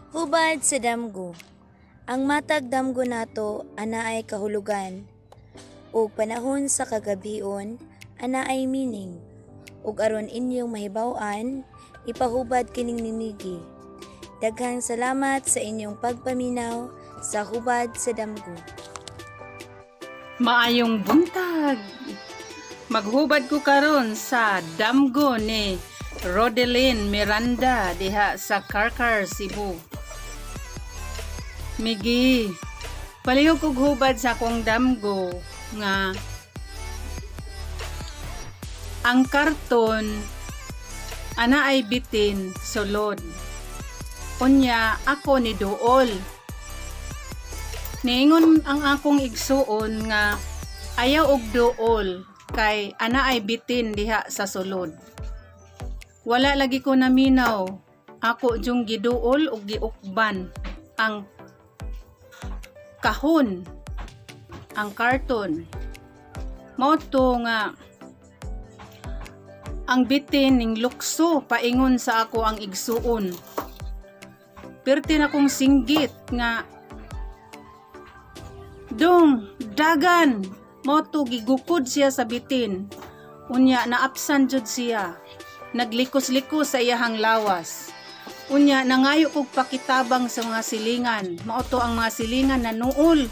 Hubad sa damgo. Ang matag damgo nato anaay kahulugan ug panahon sa kagabhion anaay meaning. Ug aron inyong mahibaw-an, ipahubad kining ni Miggy. Daghang salamat sa inyong pagpaminaw sa Hubad sa Damgo. Maayong buntag. Maghubad ko karon sa damgo ni Rodeline Miranda diha sa Carcar, Cebu. Migi, palihog kog hubad sa akong damgo nga ang karton ana ay bitin sulod. Unya ako ni duol. Niingon ang akong igsuon nga ayaw og duol kay ana ay bitin diha sa sulod. Wala lagi ko naminaw. Ako jung giduol og giukban ang kahon, ang karton. Mao to nga ang bitin ning lukso paingon sa ako ang igsuon. Perti na kong singgit nga, "Dong, dagan!" Mao to gigukod siya sa bitin. Unya naapsan jud siya. Naglikos-likos sa iyahang lawas. Unya nangayo kog pakitabang sa mga silingan. Mao to ang mga silingan na nuol.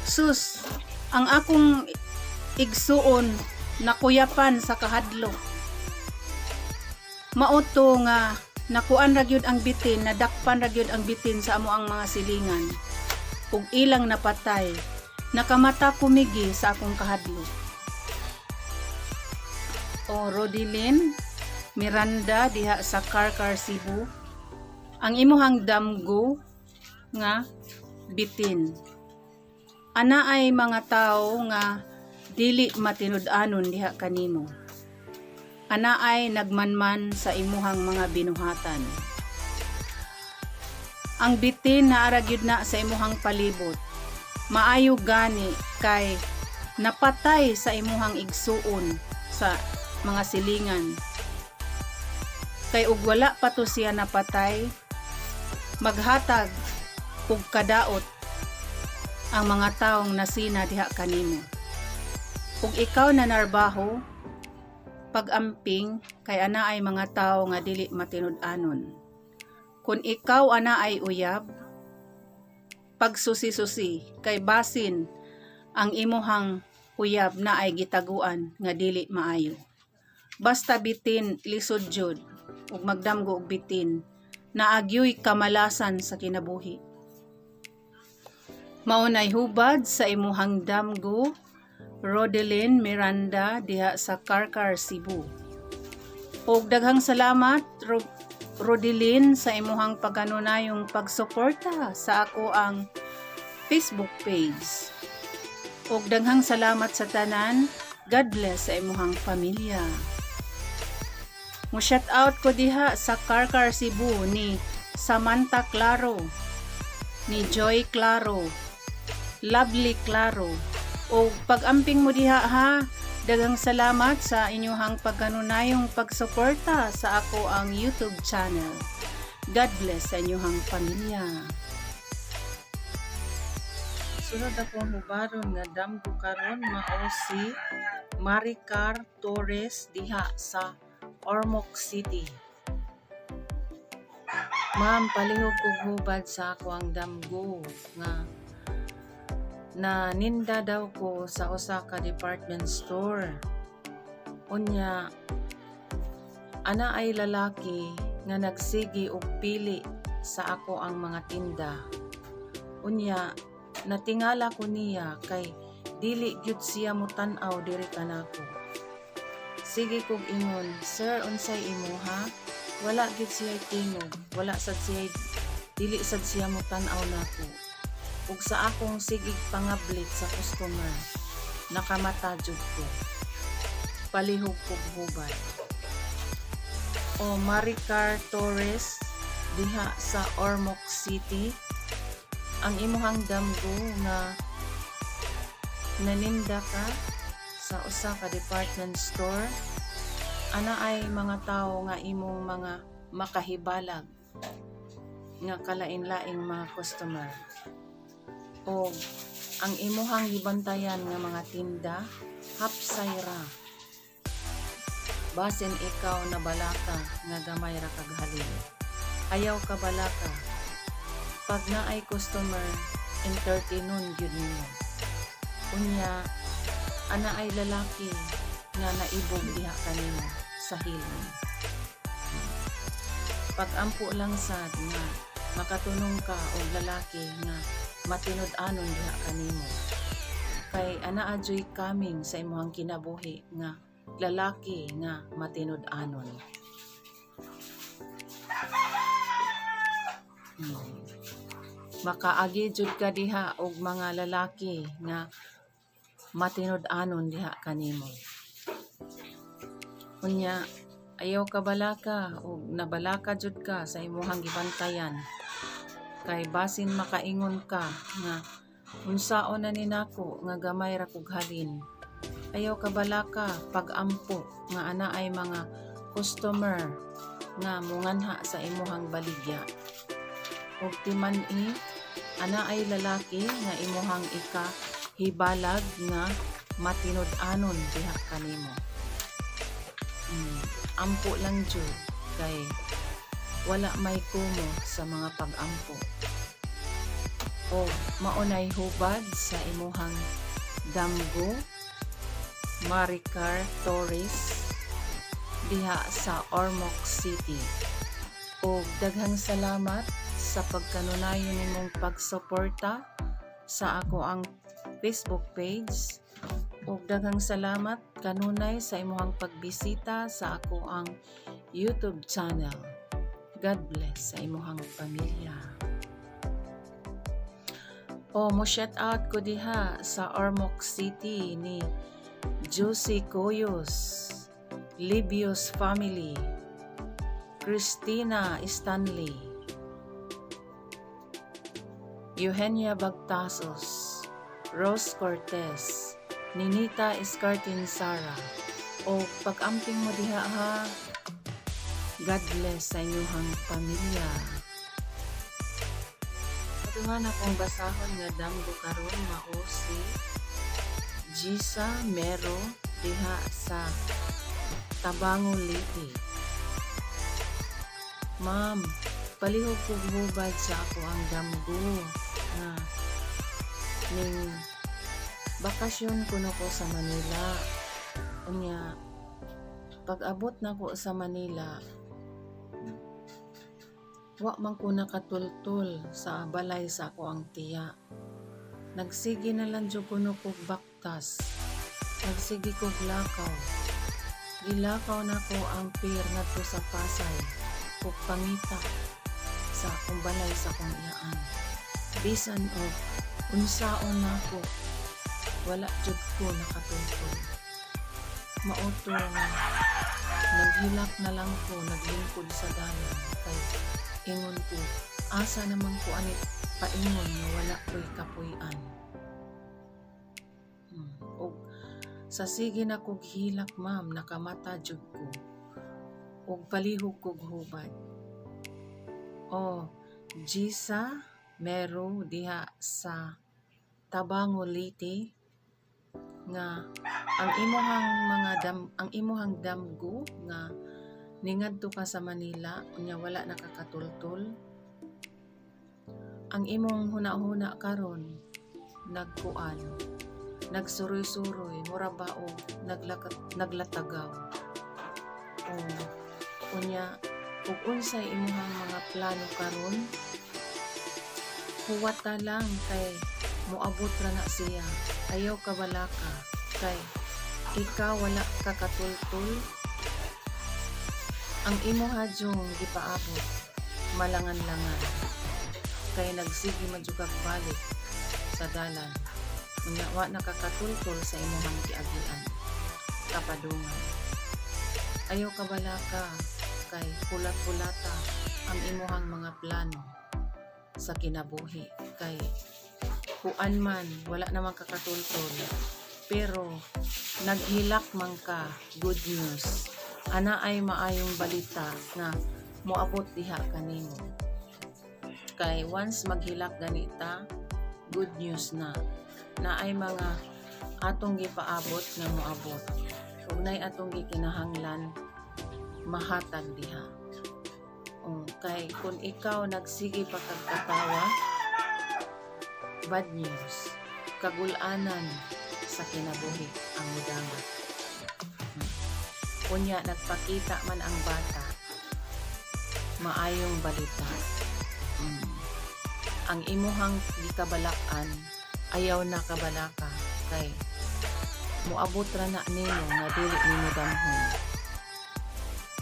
Sus, ang akong igsuon nakuyapan sa kahadlok. Mao to nga nakuan ra gyud ang bitin, nadakpan ra gyud ang bitin sa amo ang mga silingan ug ilang napatay. Nakamata ko, Migi, sa akong kahadlok. O Rodilyn Miranda diha sa Carcar, Cebu. Ang imuhang damgo nga bitin. Ana ay mga tao nga dili matinud-anon diha kanimo. Ana ay nagmanman sa imuhang mga binuhatan. Ang bitin naa ra gyud na sa imuhang palibot. Maayo gani kay napatay sa imuhang igsuon sa mga silingan. Kay ug wala pa to siya napatay, maghatag og kadaot ang mga taong nasina diha kanimo. Ug ikaw na narbaho, pag-amping kay ana ay mga tao nga dili matinud-anon. Kung ikaw ana ay uyab, pagsusi-susi kay basin ang imuhang uyab na ay gitaguan nga dili maayo. Basta bitin, lisod jud ug magdamgo og bitin, naagyoy kamalasan sa kinabuhi. Mao nay hubad sa imuhang damgo, Rodeline Miranda diha sa Carcar, Cebu. Og daghang salamat, Rodeline, sa imuhang pagkanunayong pagsuporta sa ako ang Facebook page. Og daghang salamat sa tanan. God bless sa imuhang pamilya. Mo shout out ko diha sa Carcar, Cebu ni Samantha Claro, ni Joy Claro, Lovely Claro. O pag-amping mo diha ha, daghang salamat sa inyuhang pagkanunayong pagsuporta sa ako ang YouTube channel. God bless sa inyuhang pamilya. Sunod akong hubaron nga damgo karon mao si Maricar Torres diha sa Ormoc City. Ma'am, palihog kog hubad sa ako ang damgo nga na ninda daw ko sa usa ka department store. Unya ana ay lalaki nga nagsige og pili sa ako ang mga tinda. Unya natingala ko niya kay dili gyud siya motan-aw diri kanako. Sige kog ingon, "Sir, unsay imuha?" Wala gyud siya tingog, wala sad siya, dili sad siya motan-aw nako. Ug sa akong sigig pangablit sa customer, nakamata jud ko. Palihog kog hubad. O Maricar Torres diha sa Ormoc City, ang imuhang damgo nga naninda ka sa usa ka department store, ana ay mga tawo nga imong mga makahibalag. Nga kalain-laing mga customer. O ang imuhang gibantayan nga mga tinda, hapsay ra. Basin ikaw na balaka nga gamay ra kag halin. Ayaw ka balaka. Pag naay customer, entertainon gyud nimo. Unya, ana ay lalaki nga naibog diha kanimo sa hilom. Pag-ampo lang sad nga makatunong ka og lalaki nga matinud-anon diha kanimo. Kay ana adyo'y coming sa imuhang kinabuhi nga lalaki nga matinud-anon. Makaagi jud ka diha og mga lalaki nga matinud-anon diha kanimo. Unya, ayaw ka balaka og nabalaka jud ka sa imuhang gibantayan. Kay basin makaingon ka nga unsaon na ni nako nga gamay ra kog halin. Ayaw ka balaka pag-ampo nga ana ay mga customer nga munganha sa imuhang baligya. Og timan-i, ana ay lalaki nga imuhang ika hibalag nga matinud-anon diha kanimo. Ampo lang jud kay wala may kumo sa mga pag-ampo. O maunay hubad sa imuhang damgo, Maricar Torres, diha sa Ormoc City. O daghang salamat sa pagkanunayon nimong pagsuporta sa ako ang Facebook page. Ug daghang salamat kanunay sa imuhang pagbisita sa ako ang YouTube channel. God bless sa imuhang pamilya. O mo shout out ko diha sa Ormoc City ni Josie Coyos, Libios family, Christina Stanley, Eugenia Bagtasos, Rose Cortez, Ninita Escartin Sara. O pag-amping mo diha ha. God bless sa inyong pamilya. Kaduhan akong basahon nga damgo karon mao si Gisa Mero diha sa Tabango, Leyte. Ma'am, palihog kog hubad sa ako ang damgo nga ning bakasyon kuno ko sa Manila. Unya, pag-abot nako sa Manila, wa man ko nakatultol sa balay sa ako ang tiya. Nagsige na lang jud kuno kog baktas. Nagsige kog lakaw. Gilakaw nako ang pier ngadto sa Pasay ug pangita sa akong balay sa akong iyaan. Bisan og unsaon nako, wala jud ko nakatultol. Mao to nga naghilak na lang ko, naglingkod sa dalan kay ingon ko, asa naman ko ani paingon nga wala ko'y kapuy-an. Og sa sige na kog hilak, ma'am, nakamata jud ko. Og palihog kog hubad. O, Gisa Mero diha sa Tabango, Leyte nga ang imuhang damgo nga ningadto ka sa Manila unya wala nakakatultol, ang imong huna-huna karon nagkuan, nagsuroy-suroy, mura ba og naglatagaw. O unya ug unsay imuhang mga plano karon, huwata lang kay moabot ra na siya. Ayaw ka balaka kay ikaw wala ka katultol. Ang imo hadyong gipaabot malangan-langan kay nagsige man jud kag balik sa dalan, unya wa nakakatultol sa imuhang giagian kapadungan. Ayaw ka balaka kay hulat-hulata ang imuhang mga plano sa kinabuhi kay kuan man, wala naman kakatultol, pero naghilak man ka. Good news ana ay maayong balita nga moabot diha kanimo. Kay once maghilak ganita, good news na. Naay mga atong gipaabot nga moabot. Ug naay atong gikinahanglan, mahatag diha. Kay kung ikaw nagsige pa kag katawa, bad news. Kagulanan sa kinabuhi ang mudangat. Unya nagpakita man ang bata, maayong balita. Ang imuhang gikabalak-an, ayaw na kabalaka kay moabot ra na nimo nga dili nimo damhon.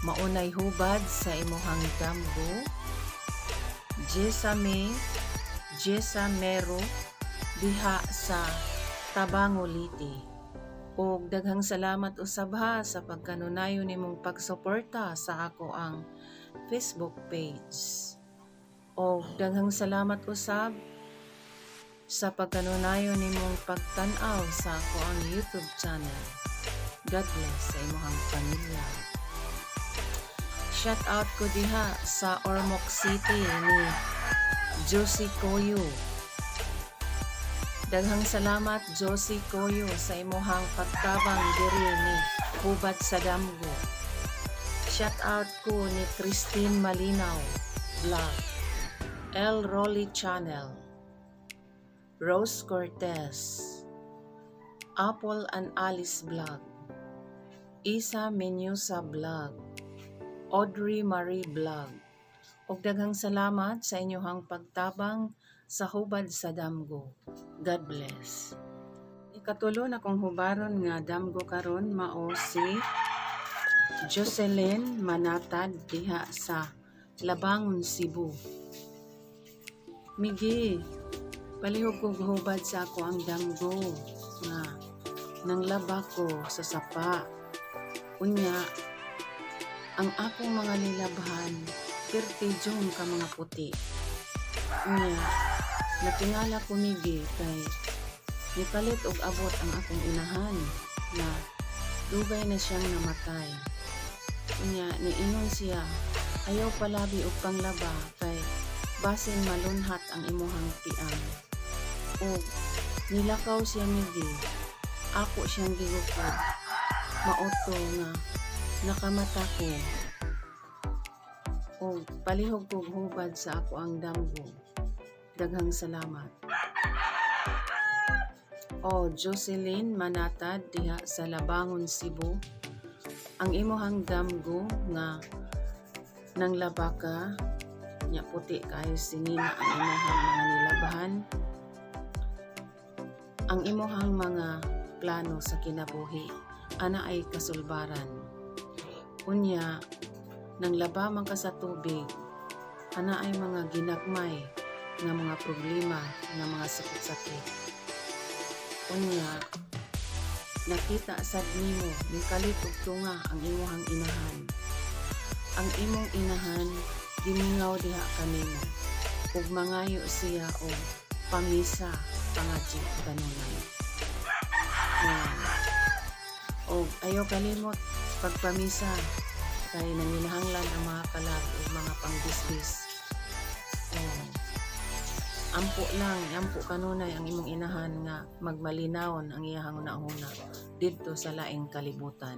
Maunay hubad sa imuhang damgo, Jessa May, Jessa Mero, diha sa Tabango, Leyte. Og daghang salamat usab ha sa pagkanunayon nimong pagsuporta sa ako ang Facebook page. Og daghang salamat usab sa pagkanunayon nimong pagtan-aw sa ako ang YouTube channel. God bless sa imong pamilya. Shout out ko diha sa Ormoc City ni Josie Koyo. Daghang salamat, Josie Koyo, sa imuhang pagtabang diri ni hubad sa damgo. Shout out ko ni Christine Malinaw Vlog, El Rolly Channel, Rose Cortez, Apple and Alice Vlog, Isa Menusa Vlog, Audrey Marie Vlog. Ug daghang salamat sa inyong pagtabang sa hubad sa damgo. God bless. Ikatulo na kong hubaron nga damgo karon mao si Jocelyn Manatad diha sa Labangon, Cebu. Migi, palihog kog hubad sa ako ang damgo nga nanglaba ko sa sapa. Unya, ang akong mga nilabhan, perti jud ka mga puti. Unya, natingala ko, Migi, kay nipalit og abot ang akong inahan na dugay na siyang namatay. Unya, niingon siya, "Ayaw palabi og panglaba kay basin malunhat ang imuhang tiang." Og nilakaw siya, Migi, ako siyang gigukod. Mao to nga nakamata ko. Og palihog kog hubad sa ako ang damgo. Daghang salamat. O Jocelyn Manatad diha sa Labangon, Cebu. Ang imuhang damgo nga nanglaba ka nya puti kaayo sinina ang imuhang mga nilabhan. Ang imuhang mga plano sa kinabuhi ana ay kasulbaran. Unya, nanglaba man ka sa tubig, ana ay mga ginagmay nga mga problema, nga mga sakit-sakit. Unya, nakita sad nimo nikalit og tunga ang imuhang inahan. Ang imong inahan gimingaw diha kanimo ug mangayo siya og pamisa pangadyo kanunay. Og ayaw kalimot pagpamisa kay nanginahanglan ang mga kalag ug mga pangbisbis. Oh. Ampo lang, ampo kanunay ang imong inahan nga magmalinawon ang iyahang hunahuna didto sa laing kalibutan.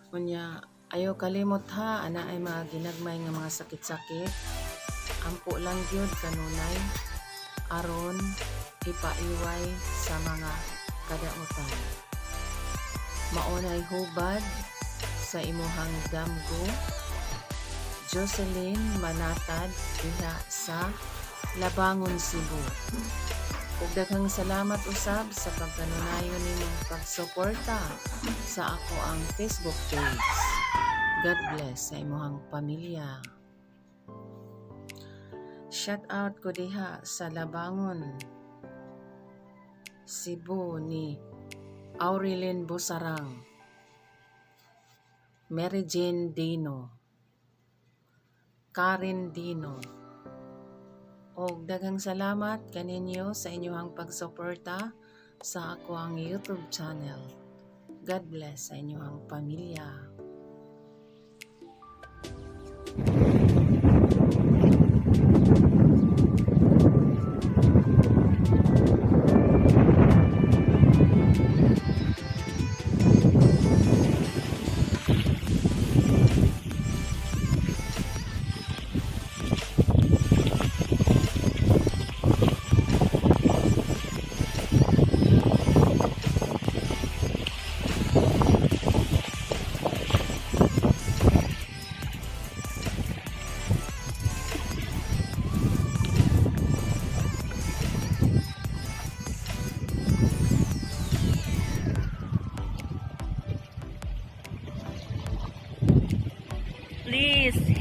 Unya, ayaw kalimot ha, ana ay mga ginagmay nga mga sakit-sakit. Ampo lang gyud kanunay aron ipaiway sa mga kadautan. Maunay hubad sa imuhang damgo, Jocelyn Manatad diha sa Labangon, Cebu. Ug daghang salamat usab sa pagkanunayon nimong pagsuporta sa ako ang Facebook page. God bless sa imuhang pamilya. Shout out ko diha sa Labangon, Cebu ni Aurelin Busarang, Mary Jane Dino, Karen Dino. Og daghang salamat kaninyo sa inyong pagsuporta sa ako ang YouTube channel. God bless sa inyong pamilya.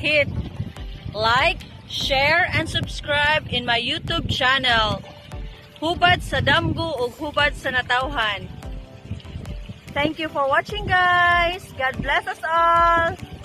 hit like, share, and subscribe in my YouTube channel, Hubad sa Damgo ug Hubad sa Natawhan. Thank you for watching, guys. God bless us all.